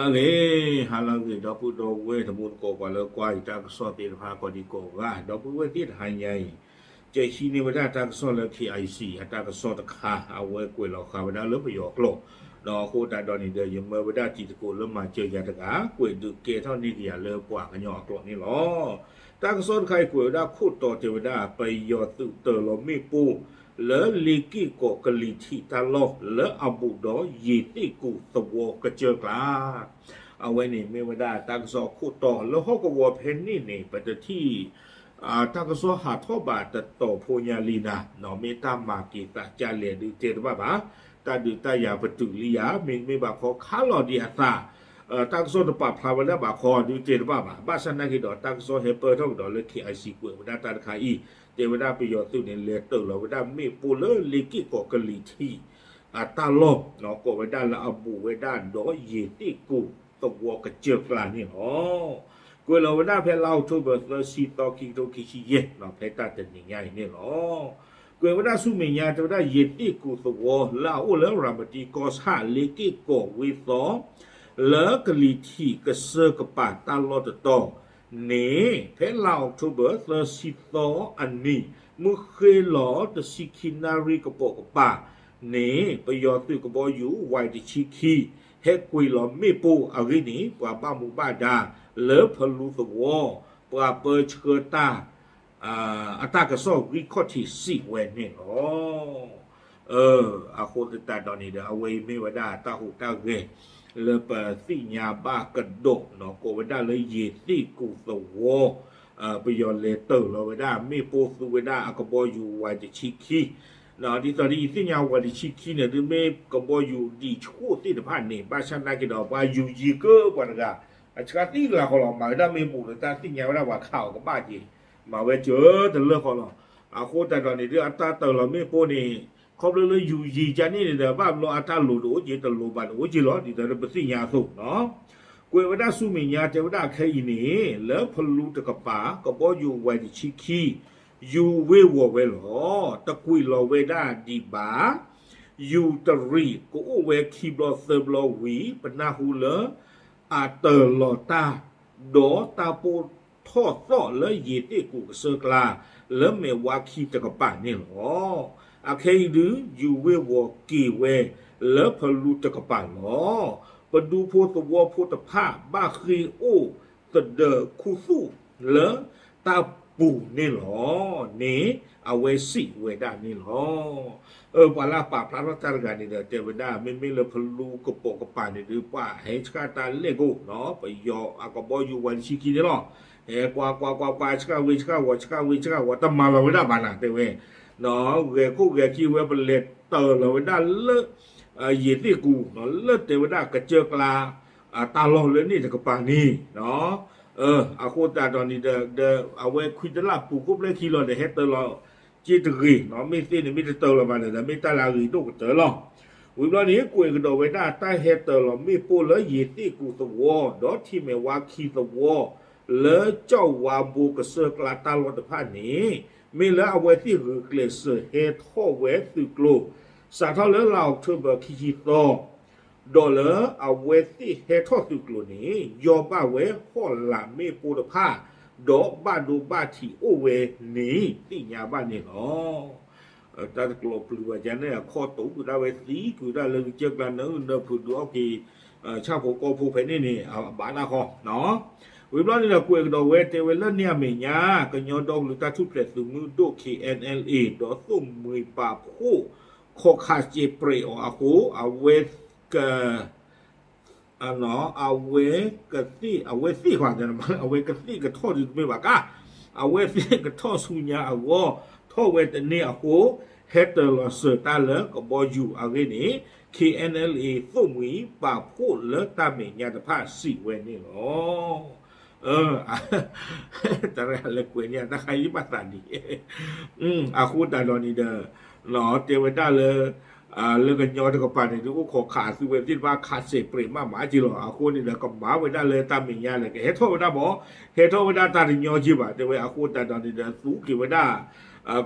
ဟါလၢအဂ့ၤ, ဟါလၢအဂ့ၤ ဒီပုၢ်ဒီဝဲၢ်တံၤသကိး ပှၤလၢကွၢ်ယတၢ်ကစီၣ်သ့ၣ်တဖၣ် ကိးဒံကိးဂၤ, ဒီပုၢ်ဝဲၢ်သ့ၣ်တဟါညါအံၤ, ကဟံးန့ၢ်ဝဲဒၣ်တၢ်ကစီၣ်လၢ K I C အတၢ်ကစီၣ်တခါ အဝဲကွဲးလီၤဃာ်ဝဲဒၣ်လၢပယီၤကျိာ်, ဒီးအဃိသတးဒီးန့ၣ်ဒီး ယမၢဝဲဒၣ်တံၤသကိးလၢမၤစၢၤယၤတဂၤ ကွဲးဒုးကဲထီၣ်န့ၢ်က့ၤယၤလၢပှၤကညီအကျိာ်န့ၣ်လီၤ. တၢ်ကစီၣ်တခါအံၤကွဲးဝဲဒၣ်ခိၣ်တီတဲဝဲဒၣ် ပယီၤသုးတၢၤလီၤမ့ၣ်ပိၢ် လၢလ့က့ၢ်ကီးကလံၤထံးတၢ်လီၢ် လၢအဘူးဒီးယ့ၤသ့ၣ်ကူးသဝီကစၢၢ်ကျါ, အဝဲန့ၣ်မ့ၢ်ဝဲဒၣ်တၢ်ကစီၣ်အခိၣ်တီလၢဟီၣ်ကဝီၤဖဲန့ၣ်န့ၣ် ပတထံၣ် တၢ်ကစီၣ်ဟးထီၣ်ဘၣ်တတီၤဖိညါလံနၤ, မ့ၢ်တၢ်မၤက့ၤသးကလဲၣ်ဒုးတဲတဘၣ်ဘၣ်, တၢ်ဒုးတၢ်ယၤပတုာ်လံယၤ မ့တမ့ၢ်ဘၣ်ခီခးလီၤဒံးအသး တၢ်ကစီၣ်တပာ်ဖျါဝဲဒၣ်ဘၣ်ခီဒုးတဲတဘၣ်ဘၣ်, ဘၣ်ဆၣ်နာ်က့ဒီး တၢ်ကစီၣ်ဟဲပၢၢ်ထီၣ်ကဒီးလၢ K I C ကွဲးဝဲဒၣ်တၢ်တခါအံၤ, တဲဝဲဒၣ်ပယီၤသုးန့ၣ် လဲၤတၢၤလီၤဝဲဒၣ်မ့ၣ်ပိၢ်လၢလ့က့ၢ်ကီးကလံၤထံး အတၢ်လီၢ်, ကိးဝဲဒၣ်လၢအဘူးဝဲဒၣ်ဒီးယ့ၤသ့ၣ်ကူးသဝီကစၢၢ်ကျါန့ၣ်လီၤ. ကွဲးလီၤဝဲဒၣ်ဖဲလါအီးကထိဘၢၣ် သၢဆံသီ ခံကထိခံဆံယဲၢ် ဖဲတၢ်တနံၤညါအံၤန့ၣ်လီၤ. ကွဲးဝဲဒၣ်ဆူမဲာ်ညါ တဲဝဲဒၣ်ယ့ၤသ့ၣ်ကူးသဝီ လၢအအိၣ်လၢရၤမတံကီၢ်ဆၣ် လ့က့ၢ်ကီးဝ့ၢ်သီ လၢကလံၤထံးကစၢၢ်ကပၤတၢ်လီၢ်တတီၤန့ၣ် ဖဲလါအီးကထိဘၢၣ် သၢဆံသီအနံၤ မုၢ်ဃ့လီၤတဆံခံနၣ်ရံၣ်ကပိာ်ကပၤန့ၣ် ပယီၤသုးကဘီယူၤ Y တဆံခံ ဟဲကွံာ်လီၤမ့ၣ်ပိၢ်အဂ့ၢ်န့ၣ် ပှၤဘၣ်မူဘၣ်ဒါလၢဖလူသဝီ ပှၤပၢဆှၢတၢ် အတၢ်ကစီၣ်ဂံၢ်ခီၣ်ထံးစံးဝဲန့ၣ်လီၤ. အဃိသတးဒီးန့ၣ်ဒီး အဝဲအံၤမ့ၢ်ဝဲဒၣ်တၢ်ဟူးတၢ်ဂဲၤ လၢပသ့ၣ်ညါဘၣ်ကဒီး ကိးဝဲဒၣ်လၢယ့ၤသ့ၣ်ကူးသဝီ ပယီၤလဲၤတၢၤလီၤဝဲဒၣ်မ့ၣ်ပိၢ်သူဝဲဒၣ်အကဘီယူၤ Y တဆံခံ ဒ်သိးဒီးယသ့ၣ်ညါ Y တဆံခံန့ၣ် ဒုးမ့ၢ်ကဘီယူၤဒံးဆှိၣ်သ့ၣ်တဖၣ်န့ၣ် ဘၣ်ဆၣ်နာ်က့ဒီး ပှၤယူၤယံၤကၢပှၤတဂၤ အဆှၢသံလၢဃီလီၤ မၤဝဲဒၣ်မ့ၣ်ပိၢ်လၢတၢ်သ့ၣ်ညါဝဲဒၣ်ပှၤခးအီၤကဘၣ်က့ၤ မၤဝဲစၢၤတလၢဃီလီၤ. အဃိသတးဒီးန့ၣ်ဒုး အတၢ်တၢၤလီၤမ့ၣ်ပိၢ်န့ၣ် ခီဖျိလၢယူၤယံၤကန့ၣ်န့ၣ်ဒီး ဘၣ်ဘျီအတၢ်လိၤတအိၣ်က့ၤ တလိၤဘၣ်တအိၣ်က့ၤလီၤ ဒ်သိးဒီးပသ့ၣ်ညါအသိး ကွဲးဝဲဒၣ်ဆူမဲာ်ညါ တဲဝဲဒၣ်အခဲအံၤန့ၣ် လၢဖလူတကပၤ ကဘီယူၤ Y တဆံခံ ယူၤဝ့ၤဝီၤဝဲလီၤ. တကွံာ်လီၤဝဲဒၣ်ဒံးဘၣ် ယူၤတရံး ကအိၣ်ဝဲခံဘျီသၢဘျီဝံၤ ပနၢ်ဟူလၢ အတၢၤလီၤတၢ် ဒီးတၢ်ပိၢ်ထီၣ်သီၣ်လၢယ့ၤသ့ၣ်ကူးကစၢၢ်ကျါ လၢမဲာ်ဝါခံတကပၤန့ၣ်လီၤ. အခဲအံၤဒုး ယူၤဝ့ၤဝီၤက့ၤဝဲ လၢဖလူတကပၤလီၤ. ပဒူဖိသဝီဖိတဖၣ် ဘၣ်ဃ့ၢ်အိၣ်သဒၢခူသူၣ်လၢတၢ်ပူၤန့ၣ်လီၤန့ၣ် အဝဲစံးဝဲဒၣ်န့ၣ်လီၤ. ပှၤလၢအပာ်ဖျါထီၣ်တၢ်တဂၤန့ၣ်ဒီး တဲဝဲဒၣ် မ့မ့ၢ်လၢဖလူကပိာ်ကပၤန့ၣ်ဒုး ပှၤဟဲဆှၢတၢ်လဲၢ်ကိၣ် ပယီၤအကဘီယူၤ Y တဆံခံန့ၣ်လီၤ. ဟဲကွၢ်ကွၢ်ကွၢ်ကွၢ် ဆှၢဝ့ၤဆှၢဝီၤ ဆှၢဝ့ၤဆှၢဝီၤ တမၤလီၤဝဲဒၣ်ဘၣ်နၤ တဲဝဲ ဂဲၤခိၣ်ဂဲၤခံဝဲ ပလဲၤတၢၤလီၤဝဲဒၣ်လၢ ယ့ၤသ့ၣ်ကူး လၢတဲဝဲဒၣ်ကစၢၢ်ကျါ တၢ်လီၢ်လၢန့ၣ်တကပၤန့ၣ် အဃိသတးဒီးန့ၣ်ဒီး အဝဲခွံတလၢ်ပူၤခိၣ်ဖျဲၣ်ခံလီၤဒီး ဟဲတၢၤလီၤ က့တဂ့ၤ မ့ၢ်သ့န့ၣ် မ့ၢ်တတၢၤလီၤဘၣ်ဒီး မ့ၢ်တၢ်လၢအဂ့ၤဒိၣ်ကတၢၢ်လီၤ. ဝံၤဘျီန့ၣ် ကွဲးကဒီးဝဲဒၣ်တၢ်ဟဲတၢၤလီၤမ့ၣ်ပိၢ်လၢယ့ၤသ့ၣ်ကူးသဝီ ဒီးထံမဲာ်ဝါခံသဝီ လၢကၠီၣ်ဝါဘိကစၢၢ်ကျါတၢ်လီၢ်တဖၣ်န့ၣ် မ့ၢ်လၢအဝဲသ့ၣ်ဂုာ်ကျဲးစၢးဟဲထီၣ်ဝဲသုးကျိၤ စးထီၣ်လၢလါအီးကထိဘၢၣ် ခံဆံသီ ဒီးလၢအဝဲသ့ၣ်ဟဲထီၣ်သုးကျိၤန့ၣ် ယီၢ်ဘၣ်ဝဲဟီၣ်လာ်မ့ၣ်ပိၢ်တဖၣ် ဒီးဘၣ်ဒိဘၣ်ထံးအိၣ်ဝဲန့ၣ် သ့ၣ်ညါဘၣ်န့ၣ်လီၤ. တၢ်တကျိၤပျုၤဘၣ်ကန့ၣ် အခီၣ်တူာ်ဒၣ်ဝဲသံကွံာ်ဒၣ်လၢကစၢၢ်ကျါ နၢအုၣ်နၢဖုးဒုးအီၣ်က့ၤ ဆၣ်ဖိကီၢ်ဖိဖဲန့ၣ်န့ၣ် အဘၣ်တၢ်ဃီ ဝံၤဘျီန့ၣ်ဒီး ကွဲးကဒီးဝဲတဲဝဲလၢန့ၣ်အမဲာ်ညါ ကညီဒီကလုာ်တၢ်ထူၣ်ဖျဲးသုးမုၢ်ဒိၣ် K N L A ဒီးသိၣ်မှံၤပာ်ဖှိၣ် ခီၣ်ခးစဲးပြဲးအီၤအဃိ အဝဲက အဝဲကသ့ၣ် အဝဲသ့ၣ်ဃီ အဝဲကသ့ၣ်ကထီၣ်ဒုးတမ့ၢ်ဘၣ်ကါ အဝဲသ့ၣ်ကထီၣ်ဆူညါအဂီၢ် ထီၣ်ဝဲတန့ၢ်အဃိ ဟဲတၢၤလီၤစၢၤတၢ်လၢကဘီယူၤအဂ့ၢ်န့ၣ် K N L A သိၣ်မှံၤပာ်ဖှိၣ်လၢတၢ်မဲာ်ညါတဖၣ်စံးဝဲန့ၣ်လီၤ. တၢ်တဂၤလၢကွဲးန့ၢ် တၢ်ခါယဘၣ်သးဒ် အဃိသတးဒီးန့ၣ်ဒီး တဲဝဲဒၣ်လၢ လၢကညီတကပၤန့ၣ် ဒုးအိၣ်ခိးခးသုဝဲသ့ၣ်တဖၣ်ခးစဲးပြဲးမးမးက့လီၤ. အဃိန့ၣ်ဒီး ကမၤဝဲဒၣ်လၢတၢ်မဲာ်ညါလၢ ကဟဲထီၣ်ဝဲဒၣ်ဘၣ် ဟဲထီၣ်ဝဲဒၣ်တၢ်တညီက့ဘၣ် တဲဝဲ အဃိသတးဒီးန့ၣ်ဒီး သူက့ၤဝဲဒၣ်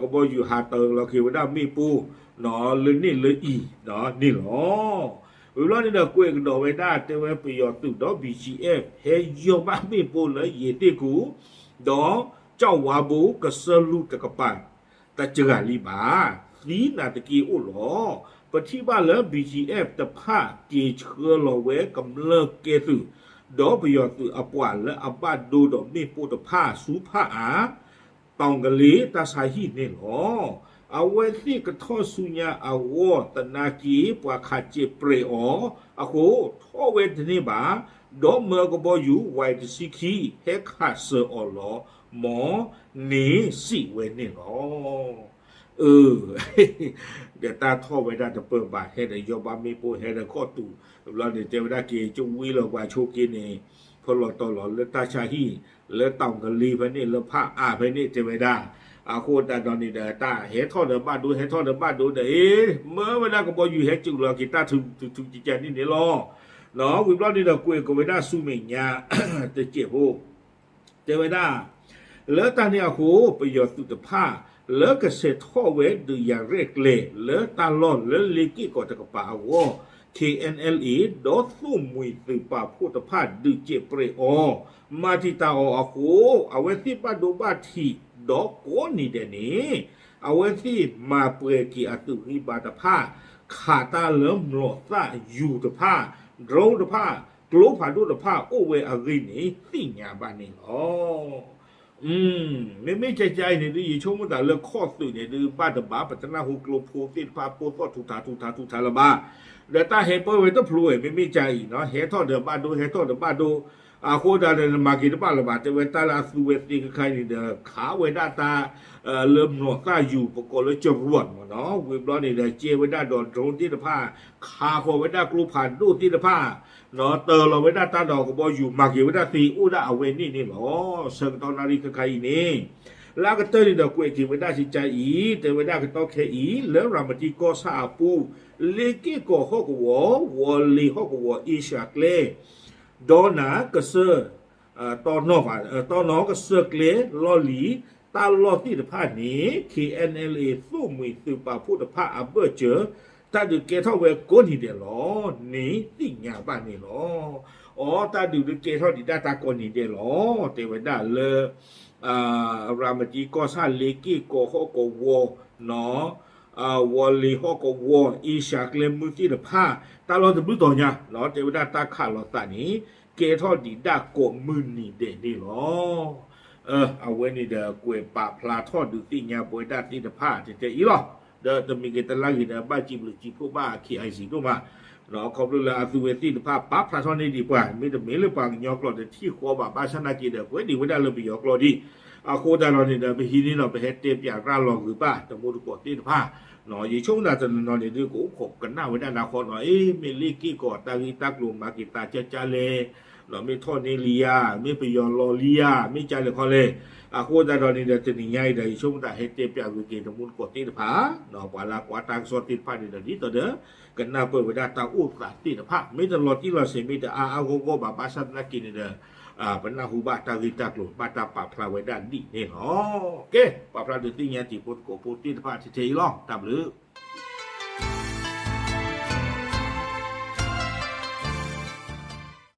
ကဘီယူၤဟးတၢၤလီၤက့ၤဝဲဒၣ်မ့ၣ်ပိၢ် လၢန့ၣ်လၢအံၤန့ၣ်လီၤ. ဝံၤဘျီန့ၣ်ဒီး ကွဲးကဒီးဝဲဒၣ် တဲဝဲပယီၤသုးဒီး ဘီၣ်ကၠံၣ်အဲၣ် ဟဲယီၢ်ဘၣ်မ့ၣ်ပိၢ်လၢယ့ၤသ့ၣ်ကူၣ် ဒီးကၠီၣ်ဝါဘိ ကစၢၢ်လူၢ်တကပၤ တစှၤလံဘၣ်, သံနးတက့ၢ်အိၣ်လီၤ. ပထံၣ်ဘၣ်လၢ ဘီၣ်ကၠံၣ်အဲၣ် တဖၣ်က့ၤဆှၢလီၤဝဲကမျၢၢ်ကဲသုး ဒီးပယီၤသုးအပှၤလၢအဘၣ်ဒိဒီးမ့ၣ်ပိၢ်တဖၣ်ဆူဖၣ်အါ တီၣ်ကလ့တၢ်ဆါဟံၣ်န့ၣ်လီၤ. အဝဲသ့ၣ်ကထီၣ်ဆူညါအဂီၢ် သနာ်က့ပှၤခးစဲးပြဲးအီၤအဃိ ထီၣ်ဝဲတန့ၢ်ဘၣ်, ဒီးမၢကဘီယူၤ ဝဲတဆံခံ ဟဲခးစၢၤအီၤလီၤ မ်န့ၣ်စံးဝဲန့ၣ်လီၤ. အၢ ဒီးတၢ်ထီၣ်ဝဲဒၣ်တပၢၢ်ဘၣ် ဟဲဒီးယီၢ်ဘၣ်မ့ၣ်ပိၢ် ဟဲဒီးခီၣ်တူာ် ဘျီန့ၣ် တဲဝဲဒၣ်က့ၤ ကဝံလီၤပှၤဆိက့န့ၣ် ဖီလီၤတီၤလီၤလၢတၢ်ဆါဟံၣ် လၢတီၣ်ကလ့ဖဲန့ၣ် လၢဖၣ်အါဖဲန့ၣ် တဲဝဲဒၣ်. အဃိသတးဒီးန့ၣ်ဒီး တၢ်ဟဲထီၣ်ဒီးဘၣ်ဒိ ဟဲထီၣ်ဒီးဘၣ်ဒိဒီး အ့ မၢဝဲဒၣ်ကဘီယူၤဟဲစူးလီၤက့ၤတၢ်ထူးထူးထူးကကန့ၣ်န့ၣ်လီၤ. ဝံၤဘျီန့ၣ်ဒီး ကွဲးကီးဝဲဒၣ်ဆူမဲာ်ညါ တစဲးဖိ တဲဝဲဒၣ် လၢတၢ်န့ၣ်အဃိ ပယီၤသုးတဖၣ် လၢကဆဲးထီၣ်ဝဲဒုးယၤရဲၣ်ကျဲၤ လၢတၢ်လီၢ်လၢလ့က့ၢ်ကီးတကပၤအဂီၢ် ခ့ၣ်အဲၣ်အဲၣ်လ်အ့ ဒီးသိၣ်မှံၤသုးပာ်ဖှိၣ်တဖၣ် ဒုးစဲးပြဲးအီၤ မၤတံာ်တာ်အီၤအဃိ အဝဲသ့ၣ်ဘၣ်ဒိဘၣ်ထံး ဒီးကိးနံၤဒဲးန့ၣ် အဝဲသ့ၣ်မၤပှဲၤက့ၤအသုးဂံၢ်ဘါတဖၣ် ခးတၢ်လၢမျိာ်သၣ်ယူၤတဖၣ် drone တဖၣ် ကျိဖးဒိၣ်တဖၣ်အိၣ်ဝဲအဂ့ၢ်န့ၣ် သ့ၣ်ညါဘၣ်န့ၣ်လီၤ. မ့မ့ၢ်ကကါအံၤန့ၣ်ဒုး ယဆိကမိၣ်သးလၢခီၣ်သုးန့ၣ်ဒုး ဘၣ်တဘၣ် ပတနၢ်ဟူကျိဖိသ့ၣ်တဖၣ် ပိၢ်သီၣ်ထူးထးထူးထးထူးထးလၢၤဘၣ်. ဒီးတၢ်ဟဲပၢၢ်ဝဲတဖျိဝဲ မ့မ့ၢ်ကါအံၤနီၤ ဟဲထီၣ်ဒီးဘၣ်ဒိ ဟဲထီၣ်ဒီးဘၣ်ဒိ အဃိဒၣ်ဒီး နမၤက့ၤတဘၣ်လၢၤဘၣ် တဲဝဲတၢ်လၢအသူဝဲသ့ခဲခါအံၤန့ၣ်ဒီး ခးဝဲဒၣ်တၢ် လၢမျိာ်သၣ်ယူၤ ပကိးလၢကရူၢ်မ့ၢ်နီၤ ဝံၤဘျီန့ၣ်ဒီး ကဲဝဲဒၣ်ဒီး drone သ့ၣ်တဖၣ် ခးဃီၤဝဲဒၣ်ကျိဖးဒိၣ်သ့ၣ်တဖၣ် တၢၤလီၤဝဲဒၣ်တၢ်ဒီးကဘီယူၤ မၤက့ၤဝဲဒၣ်သ့အိၣ်ဒၣ်အဝဲန့ၣ်န့ၣ်လီၤ. ဆၢကတီၢ်နၣ်ရံၣ်ခဲခါအံၤန့ၣ် လၢအကတၢၢ်န့ၣ်ဒီး ကွဲးက့ၤဝဲဒၣ်ကကါအံၤ တဲဝဲဒၣ်ကတီၢ်ခဲအံၤ လၢရၤမတံကီၢ်ဆၣ်အပူၤ လ့က့ၢ်ကီးဟီၣ်ကဝီၤ ဝီၤလ့ၤဟီၣ်ကဝီၤ အ့ရှၢၣ်ကျဲ ဒီးနၤကစၢၢ် တီနီၢ် တီနီၢ်ကစၢၢ်ကျဲလီၢ်လံၤ တၢ်လီၢ်သ့ၣ်တဖၣ်န့ၣ် ခ့ၣ်အဲၣ်အဲၣ်လ်အ့ သိၣ်မှံၤသုးပာ်ဖှိၣ်တဖၣ်အဘၢၣ်စၢၤ တၢ်ဒုးကဲထီၣ်ဝဲကိးနံၤဒဲးလီၤ န့ၣ်သ့ၣ်ညါဘၣ်န့ၣ်လီၤ. အီ တၢ်ဒုးဒုးကဲထီၣ်ဒံးဒၣ်တၢ်ကိးနံၤဒဲးလီၤ တဲဝဲဒၣ်လၢ ရၤမတံကီၢ်ဆၣ်လ့က့ၢ်ကီးဟီၣ်ကဝီၤ ဝီၤလ့ၤဟီၣ်ကဝီၤ အ့ရှၢၣ်ကျဲမုၢ်သ့ၣ်တဖၣ် တၢ်လီၢ်တဘျုးတီၤညါ တဲဝဲဒၣ်တၢ်ခးလိာ်သးန့ၣ် ကဲထီၣ်ဒံးဒၣ်ကိးမုၢ်နံၤဒဲးန့ၣ်လီၤ. အဝဲန့ၣ်ဒီးကွဲးပာ်ဖျါထီၣ်ဒုးသ့ၣ်ညါပဝဲဒၣ်သ့ၣ်တဖၣ်တဲတဲအံၤလီၤ. ဒီးတမံၤဂ့ၤတလါဂ့ၤဒီး ဘၣ်စံးဘျုးစံးဖှိၣ်ဘၣ် ခ့ၣ်အဲၣ်စံၣ် ဒိၣ်မး ခီဖျိလၢအသုဝဲသ့ၣ်တဖၣ် ပာ်ဖျါထီၣ်န့ၢ်ဒံးပှၤ မ့တမ့ၢ်လၢပှၤကညီကျိာ်တထံၣ်ဃီဘၣ် ဘၣ်ဆၣ်သနာ်က့ဒီး ကွဲးဒံးဝဲဒၣ်လၢပယီၤကျိာ်ဒံး အဃိသတးဒီးန့ၣ်ဒီး ပဟံးန့ၢ်ဒီး ပဟဲတဲပၠးရၤလီၤဂ့ၤဘၣ် တမူတကိးသ့ၣ်တဖၣ် ယဆိကမိၣ်သးတနီၤနီၤန့ၣ်ဒုး ကအိၣ်ခိးကနၣ်ဝဲဒၣ်နၤဃီနီၤ အ့ မ့ၢ်လ့က့ၢ်ကီးတၢ်ဂ့ၢ်တၢ်ကျိၤမၤက့ၤသးကၠၢကၠၢလဲၣ် မ့ၢ်ထီၣ်န့ၢ်လံဧါ မ့ၢ်ပယီၤလီၤလံဧါ မ့ၢ်ကၠၢလဲၣ်ခီလဲၣ် အဃိသတးဒီးန့ၣ်ဒီး တနံၤညါအံၤဒီး ယဆိကမိၣ်သးဟဲတဲပၠးဂ့ၤက့ၤ တမူတကိးသ့ၣ်တဖၣ် ပှၤလၢကွၢ်တၢ်ကစီၣ်သ့ၣ်တဖၣ်န့ၣ်ဒီး ဒ်သိးဒီး ကနၢ်ပၢၢ်ဝဲဒၣ်တၢ်အိၣ်သးသ့ၣ်တဖၣ် မ့ၢ်တလီၤတံၢ်လီၤဆဲး မ့ၢ်တအါအါဂီၢ်ဂီၢ်ဘၣ် ဘၣ်ဆၣ်သနာ်က့န့ၣ်ဒီး ပနၢ်ဟူဘၣ်တၢ်ဂ့ၢ်တၢ်ကျိၤ ဘၣ်တၢ်ပာ်ဖျါဝဲဒၣ်ဒ်န့ၣ်လီၤ. ကဲ ပာ်ဖျါဒုးသ့ၣ်ညါတံၤဖိသကိးဖိသ့ၣ်တဖၣ်ထဲထဲအံၤလီၤ. တၢ်ဘျုး